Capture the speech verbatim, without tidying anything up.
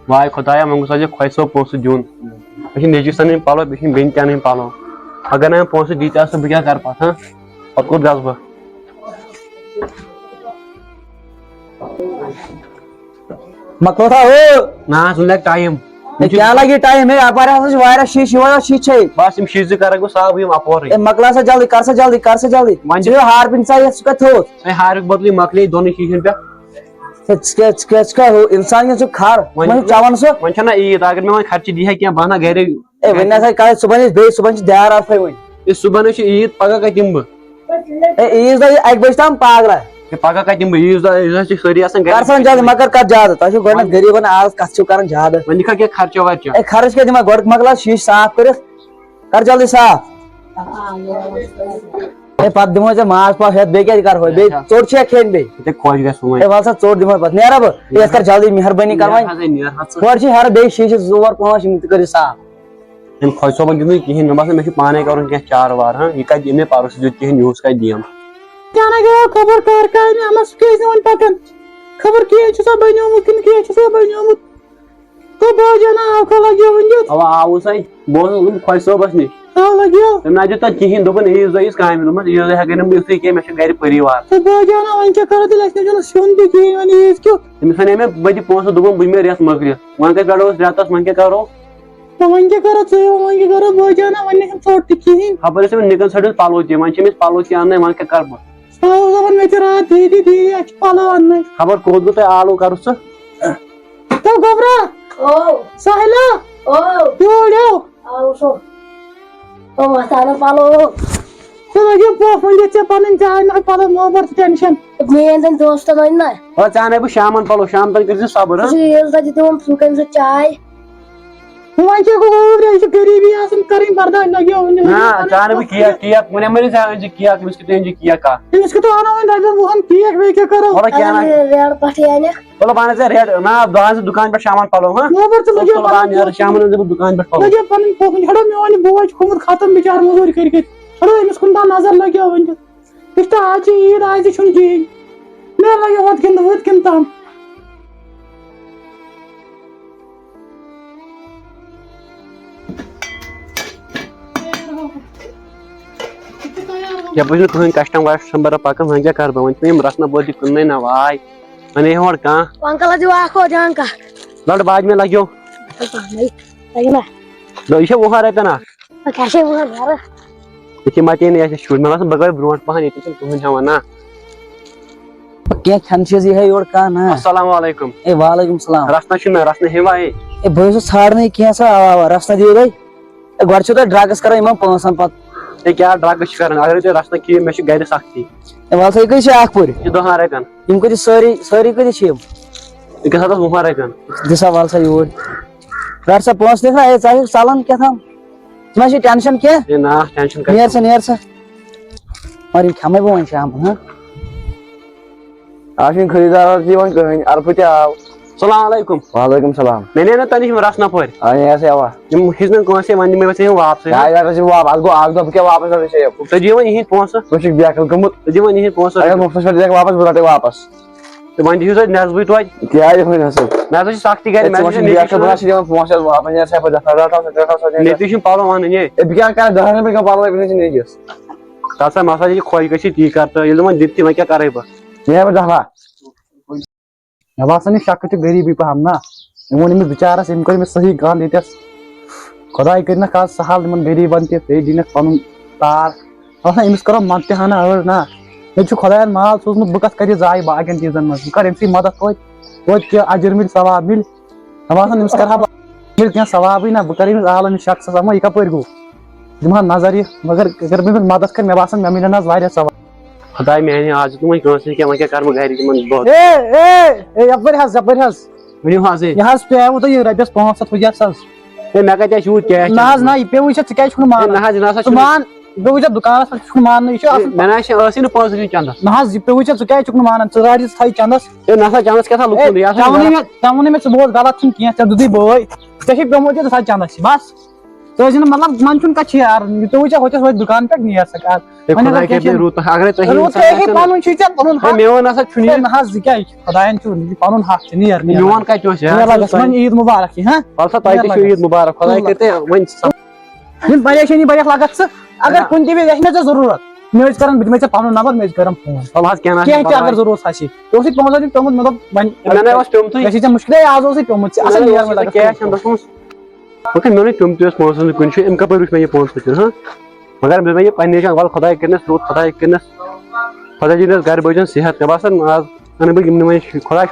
واے خۄدایا، وۄنۍ گوٚژھ اَسہِ خۄش صٲب پونٛسہٕ دیُن۔ مےٚ چھِ نیٚچوِس اَنٕنۍ پَلو، بیٚیہِ چھِ بیٚنہِ تہِ اَنٕنۍ پَلو۔ اگر نہٕ أمۍ پونٛسہٕ دِتۍ آسہٕ، بہٕ کیٛاہ کَرٕ پَتہٕ، ہاں؟ پَتہٕ کوٚت گژھٕ بہٕ؟ مۄکلو تھا ہو۔ نہ حظ، وُنہِ لَگہِ ٹایم۔ ہے، کیٛاہ لَگہِ ٹایم؟ ہے، اَپٲرۍ ہسا چھِ واریاہ شیٖشہٕ یِوان، شیٖشہٕ چھے۔ بَس، یِم شیٖشہٕ زٕ کَرَکھ بہٕ صاف، یِم اَپورٕے۔ ہے، مۄکلاو سا جلدی، کَر سا جلدی، کَر سا جلدی۔ وۄنۍ ژٕ یہِ ہارپِن ژےٚ یَتھ، سُہ کَتہِ تھوٚوُتھ؟ ہے، ہارپِک بدلٕے مۄکلے دۄنٕے شیٖشَن پٮ۪ٹھ۔ ہے، ژٕ کیٛاہ، ژٕ کیٛاہ، ژٕ کیٛاہ ہُہ اِنسان کِنہٕ ژٕ کھَر؟ وۄنۍ وۄنۍ چھُ چٮ۪وان سُہ؟ وۄنۍ چھَنہ عیٖد، اگر مےٚ وۄنۍ خرچہِ دی ہا کینٛہہ، بہٕ اَنہٕ ہا گَرے۔ ہے، وۄنۍ نہ سا کَرے، صُبحن أسۍ بیٚیہِ، صُبحن چھِ دیار آسان وۄنۍ۔ ہے، صُبحن حظ چھِ عیٖد، پَگاہ کَتہِ یِمہٕ بہٕ؟ ہے، عیٖذ دۄہ یہِ اَکہِ بَجہِ تام پاگلا۔ ہے، پَگاہ کَتہِ یِمہٕ بہٕ؟ عیٖذ دۄہ، عیٖذ دۄہ چھِ سٲری آسان گَرِ۔ کَر سا وۄنۍ جلدی، مہ کَر کَتھ زیادٕ، تۄہہِ چھُو گۄڈٕنٮ۪تھ وۄنۍ غریٖبَن آز کَتھ چھِو کَران زیادٕ۔ وۄنۍ دِکھا کینٛہہ خرچہ ورچہ۔ ہے، خرٕچ کیٛاہ دِمہٕ ہا؟ گۄڈٕ مۄکلاو شیٖشہٕ صاف کٔرِتھ، کَر جلدی صاف۔ ہے، پَتہٕ دِمہو ژےٚ ماز پاو ہٮ۪تھ، بیٚیہِ کیٛاہ کَرہوے؟ بیٚیہِ اچھا۔ ژوٚٹ چھےٚ کھیٚنۍ بیٚیہِ؟ یہِ تہِ خۄش گژھِ وۄنۍ۔ ہے، وَل سا ژوٚٹ دِمہوے پَتہٕ، نیرا بہٕ؟ ہے، یَتھ کَر جلدی، مہربٲنی کَر نیر وۄنۍ۔ حظ، ہے، نیر حظ ژٕ۔ گۄڈٕ چھِ ہیٚرٕ بیٚیہِ شیٖشہٕ زٕ ژور پانٛژھ، یِم تہِ کٔرِو صاف۔ أمۍ خۄش صٲبَن دیُت نہٕ کِہیٖنۍ۔ مےٚ باسان، مےٚ چھُ پانَے کَرُن کینٛہہ چارٕ وارٕ، ہاں؟ یہِ کَتہِ، أمۍ مےٚ پَرُس دیُت کِہیٖنۍ، یِہُس کَتہِ دِیَم؟ کیٛاہ نہ گوٚو خبر کَر کامہِ اَنَس، سُہ کیٛازِ نہٕ وۄنۍ پَکان؟ خبر کینٛہہ چھُ سا بَنیومُت کِنہٕ کینٛہہ چھُ سا بَنیومُت؟ تو باجانا آو کھا لَگیو وۄنۍ دیُت۔ اَوا آوُس ہے، بہٕ اوسُس گوٚمُت خۄش صٲبَس نِش۔ آو لَگیو۔ تٔمۍ نہ دیُت تَتھ کِہیٖنۍ، دوٚپُن عیٖذ دۄہ یِیٖز کامہِ، دوٚپمَس عیٖذ دۄہ ہٮ۪کَے نہٕ بہٕ یِتھُے کینٛہہ، مےٚ چھُ گَرِ پٔریوار۔ تو باجانا وۄنۍ کیٛاہ کَرو تیٚلہِ، اَسہِ نہ چھُنہٕ سیُن تہِ کِہیٖنۍ وۄنۍ عیٖذ کیُتھ۔ تٔمِس وَنے مےٚ، بہٕ دِ پونٛسہٕ، دوٚپُن بہٕ دِمے رٮ۪تھ مۄکلِتھ۔ وۄنۍ کَتہِ پٮ۪ٹھ اوس رٮ۪تَس، وۄنۍ کیٛاہ کَرو؟ نہ، وۄنۍ کیٛاہ کَرو ژٕے، وۄنۍ کیٛاہ کَرو بٲے جانا، وۄنۍ نہ چھُنہٕ ژوٚٹ تہِ کِہیٖنۍ۔ خبر ٲسۍ أمِس نِکَن ژھٔٹِس پَلو تہِ، وۄنۍ چھِ أمِس پَلو تہِ اَننَے، وۄنۍ کیٛاہ کَرٕ بہٕ؟ سُہ اوس دَپان مےٚ تہِ راتھ، "دیٖدی، دیٖدی، اَسہِ چھِ پَلو اَننَے۔" خبر کوٚت گوٚو تۄہہِ آلو کَرُس ژٕ؟ تو گوٚبرا، او۔ ساحلہ، او۔ یور یو۔ آو سُہ۔ او، وۄتھ اَنو پَلو۔ ژٕ لَگیو پۄپھ، وۄنۍ دِتھ ژےٚ پَنٕنۍ، ژےٚ آے نہٕ پَلو، مو بَر ژٕ ٹٮ۪نشَن۔ میٛٲنۍ زَن دوستَن أنۍ نہ۔ وَلہٕ ژٕ اَنَے بہٕ شامَن پَلو، شام تام کٔرۍزِ صبر، ہہ؟ ژٕ ییٚلہِ تَتہِ دِوان، ژٕ کٔمۍ سۭتۍ چاے؟ وۄنۍ کیٛاہ گوٚو، وۄنۍ یہِ چھِ غریٖبی آسان کَرٕنۍ برداش، لَگیو وۄنۍ۔ نہ، ژٕ اَنَے بہٕ کیک، کیک، وۄنۍ اَنَے مےٚ ژےٚ أنۍ زِ کیک، أمِس کیُتھ أنۍ زِ کیک اَکھ۔ أمِس کیُتھ اَنو وۄنۍ رۄپیَن وُہَن کیک، بیٚیہِ کیٛاہ کَرو؟ وَلہٕ کینٛہہ نہ۔ اَدٕ ریڈ پَٹھٕے اَنَکھ۔ وَلہٕ بہٕ اَنَے ژےٚ ریڈ، نہ، بہٕ اَنہٕ ژےٚ دُکان پٮ۪ٹھ شامَن پَلو، ہہ؟ وۄنۍ کر ژٕ لَگیو وَلہٕ بہٕ اَنہٕ پَنُن یورٕ، شامَن أنۍ زِ بہٕ دُکان پٮ۪ٹھ پَلو۔ لَگیو پَنٕنۍ پھوکھ، ہَڑو میون یہِ بوے چھُ گوٚمُت ختم بِچارٕ مٔزوٗرۍ کٔرۍ کٔرۍ۔ ہَڑو أمِس کُن تام نظر لَگیو وٕنکٮ۪س۔ وٕچھ تہٕ آز چھِ عیٖد، آز تہِ چھُنہٕ کِہیٖنۍ۔ مےٚ لَگیو ہُتھ کِنۍ تہٕ ہُتھ کِنۍ تام۔ یَپٲرۍ چھُنہٕ کٕہٕنۍ کسٹمر وسٹمر پَکان، وۄنۍ کیٛاہ کَرٕ بہٕ؟ وۄنۍ چھِنہٕ یِم رَسنا بٲدی کٕننَے نہ، واے۔ وۄنۍ یی ہورٕ کانٛہہ۔ انکل حظ، یہِ اکھ ہو جان کا۔ لَڑ باج مےٚ لَگیو۔ انکل پانے۔ لَگہِ نا؟ نہ، یہِ چھےٚ وُہَن رۄپیَن اَکھ۔ وۄنۍ کیٛاہ چھے وُہَن یارٕ؟ ییٚتہِ مَتے نہٕ اَسہِ شُرۍ، مےٚ باسان بہٕ گٔے برونٛٹھ پَہَن، ییٚتہِ چھِنہٕ کٕہٕنۍ ہٮ۪وان نا۔ کینٛہہ کھٮ۪ن چیٖز یی ہے یورٕ کانٛہہ نا۔ السلام علیکم۔ اے وعلیکم السلام۔ رَسنا چھُنہ، رَسنا ہیوا ہے۔ اے بہٕ حظ چھُس ژھانڈنٕے کینٛہہ سا، اوا، اوا، رَسنا دِیِو تُہۍ۔ اے گۄڈٕ چھِو تُہۍ ڈرٛگٕس کَران یِمَن پانٛژَن پَتہٕ۔ ہے کیٛاہ ڈرٛگٕس چھِ کَران؟ اگرے تُہۍ رَسنا کھیٚیِو، مےٚ چھِ گَرِ سَختی۔ اے وَلہٕ سا، یہِ کۭتِس چھِ اَکھ پوٗرِ؟ یہِ چھِ دَہَن رۄپیَن۔ یِم کۭتِس سٲری، سٲری کۭتِس چھِ یِم؟ یہِ گژھِ ہا تَتھ وُہَن رۄپیَن۔ دِ سا وَلہٕ سا یوٗرۍ۔ رَٹ سا پونٛسہٕ، دِ سا، اے ژٕ ہا چھُکھ ژَلان کیٛاہ تام۔ ژٕ ما چھُے ٹٮ۪نشَن کینٛہہ؟ ہے نہ، ٹٮ۪نشَن کَتہِ؟ نیر سا، نیر سا۔ مگر یِم کھٮ۪مَے بہٕ وۄنۍ شامَن، ہاں؟ آز چھُنہٕ خریٖدار تہِ یِوان کٕہٕنۍ، عرفہٕ تہِ آو۔ السلام علیکم۔ وعلیکم السلام۔ مےٚ نِیے نہ تۄہہِ نِش یِم رَسنا پھٔلۍ۔ آ، نیر سا اَوا۔ یِم ہیٚژ نہٕ کٲنٛسے، وۄنۍ دِمے بہٕ ژےٚ یِم واپسٕے۔ نہ، یارٕ، ژٕ واپَس، اَتھ گوٚو اَکھ دۄہ، بہٕ کیٛاہ واپَس رَٹہٕ ژےٚ یِم؟ تُہۍ دِیِو وۄنۍ یِہِنٛدۍ پونٛسہٕ۔ ژٕ چھُکھ بیقٕل گوٚمُت۔ تُہۍ دِیِو وۄنۍ یِہِنٛدۍ پونٛسہٕ۔ اگر مُفتَس پٮ۪ٹھ دِکھ واپَس، بہٕ رَٹَے واپَس۔ تہٕ وۄنۍ دِیِو تُہۍ نظمٕے توتہِ۔ کیٛازِ وۄنۍ ہسا؟ مےٚ ہسا چھِ سختی گرِ، ہے، مےٚ ژٕ ہسا وۄنۍ چھِ چھُنہٕ بیکھ نیٚچوِس کَران، بہٕ ہسا دِوان پونٛسہٕ حظ واپس، نیرٕ سا یَپٲرۍ، دَفعہ، رَٹھ ہسا، رَٹھ ہسا، نیرٕ۔ نیٚچوِس چھُنہٕ پَلو اَنٕنۍ، ہے۔ ہے، بہٕ کیٛاہ کَرٕ، دَہَن رۄپیَن کَم پَلو رَٹہِ مےٚ چھِ نیٚچوِس۔ تَتھ سا مسا ییٚلہِ خۄش گژھِ تی کَر تہٕ، ییٚلہِ نہٕ وۄنۍ دِتھ تہِ، وۄنۍ کیٛاہ کَرَے بہٕ؟ نیرٕ بہٕ دَفعہ۔ مےٚ باسان، یہِ شَکٕل چھِ غریٖبٕے پَہَم نا۔ أمۍ ووٚن أمِس بِچارَس، أمۍ کٔر أمِس صحیح گنٛد ییٚتٮ۪س۔ خۄداے کٔرِنَکھ آز سہل یِمَن غریٖبَن تہِ، بیٚیہِ دِنَکھ پَنُن تار۔ دَپان أمِس کَرو مَدتہِ ہنا أڑ نا۔ ییٚتہِ چھُ خۄدایَن مال سوٗزمُت، بہٕ کَتھ کَرٕ یہِ ضایع باقیَن چیٖزَن منٛز؟ بہٕ کَرٕ أمۍ سٕے مَدَد توتہِ، توتہِ کینٛہہ اَجِر مِلہِ، ثواب مِلہِ۔ مےٚ باسان، أمِس کَرٕ ہا بہٕ، مِلہِ کینٛہہ ثوابٕے نا، بہٕ کَرٕ أمِس عالَم یہِ شخصَس، اَما یہِ کَپٲرۍ گوٚو؟ دِمہٕ ہا نظر یہِ، مگر اگر مےٚ أمِس مَدَد کَرِ، مےٚ باسان، مےٚ مِلَن آز واریاہ ثواب۔ خۄداے میٛانہِ، آز دیُت نہٕ وۄنۍ کٲنٛسہِ کینٛہہ، وۄنۍ کیٛاہ کَرٕ بہٕ گَرِ تِمَن دۄد؟ اے، اے، اے، یَپٲرۍ حظ، یَپٲرۍ حظ۔ ؤنِو حظ، ہے۔ یہِ حظ پیوٕ تۄہہِ یہِ رۄپیَس پانٛژھ ہَتھ وٕنکیٚس حظ۔ ہے، مےٚ کَتہِ آسہِ یوٗت کیش؟ نہ حظ، نہ، یہِ پیوٕ ژےٚ، ژٕ کیٛازِ چھُکھ نہٕ ہے، مانان؟ نہ حظ، یہِ نہ سا ژٕ چھُنہٕ۔ مان، یہِ پیوٕ ژےٚ دُکانَس پٮ۪ٹھ، ژٕ چھُکھ نہٕ ماننٕے، یہِ چھُ ہے، اَصٕل۔ مےٚ نہ حظ چھِ ٲسٕے نہٕ پانٛژھ رۄپیہِ چَندَس۔ نہ حظ، یہِ پیوٕ ژےٚ، ژٕ کیٛازِ چھُکھ نہٕ مانان؟ ژٕ رَٹ یہِ، ژٕ تھاو یہِ چَندَس۔ ہے، نہ سا، چَندَس کیٛاہ سا لُکُن، ہے، یہِ ہسا ژےٚ ووٚنُے غلط۔ مےٚ، ژےٚ ووٚنُے مےٚ، ژٕ بوز، غلط چھُنہٕ کینٛہہ، ژےٚ دیُتُے بٲے، ژےٚ چھُے پیومُت یہِ، ژٕ تھاو چَندَس، بَس۔ تُہۍ ٲسِو نہٕ، مطلب، وۄنۍ چھُنہٕ کانٛہہ چیٖر، تُہۍ وٕچھِو، ہُتٮ۪س وٲتۍ دُکان پٮ۪ٹھ، نیر سا کَر۔ ہے، وۄنۍ خۄداے اگر کٔرِنۍ کینٛہہ روٗد، اگرے تۄہہِ روٗد کیٛاہ ہے، پَنُن چھُے ژےٚ پَنُن ہے، حق۔ میون نسا چھُنہٕ ہے، یہِ۔ نہ حظ، یہِ کیٛاہ، یہِ چھُ خۄدایَن چھُ، یہِ پَنُن حق چھُ، نیر، نیر میون لگس۔ کَتہِ اوس یہِ؟ نیر لگس، وۄنۍ عیٖد مُبارک چھِ، ہاں؟ وَلہٕ سا، تۄہہِ نیر تہِ چھُو لگس۔ عیٖد مُبارک، خۄداے تُل۔ کٔرِتھ وۄنۍ سب۔ یِم پریشٲنی بریک لگس ژٕ، اگر ہاں۔ کُنہِ تہِ وِزِ آسہِ مےٚ ژےٚ ضروٗرت، مےٚ ٲسۍ کران، بہٕ دِمے ژےٚ پَنُن نمبر، مےٚ ٲسۍ کران فون۔ وَلہٕ حظ، کینٛہہ نہ حظ کینٛہہ تہِ اگر پَرواے۔ ضروٗرت آسہِ، ژےٚ اوسُے پانٛژھ ہَتھ رۄپیہِ پیوٚمُت، مےٚ دوٚپ وۄنۍ مےٚ نَے اوس پیوٚمتُے۔ گژھی ژےٚ مُشکِلٕے، آز اوسُے پیوٚمُت ژےٚ، اَصٕل مےٚ نیر نہ اوس مےٚ نہٕ لگس کیش فون۔ اَندَس منٛز۔ مگر مےٚ نَے پیوٚمتُے اوس پانٛژھ ساس نہٕ کُنہِ جایہِ، أمۍ کَپٲرۍ وٕچھ مےٚ یہِ پانٛژھ ساس رۄپیہِ، ہاں؟ مگر مےٚ دوٚپ یہِ پنٛنہِ جان، وَلہٕ خۄداے کٔرِنَس رُت، خۄداے کٔرِنَس، خۄداے دِنَس گَرِ بٲجَن صحت۔ مےٚ باسان، آز اَنہٕ بہٕ یِم نہٕ وۄنۍ خۄداے۔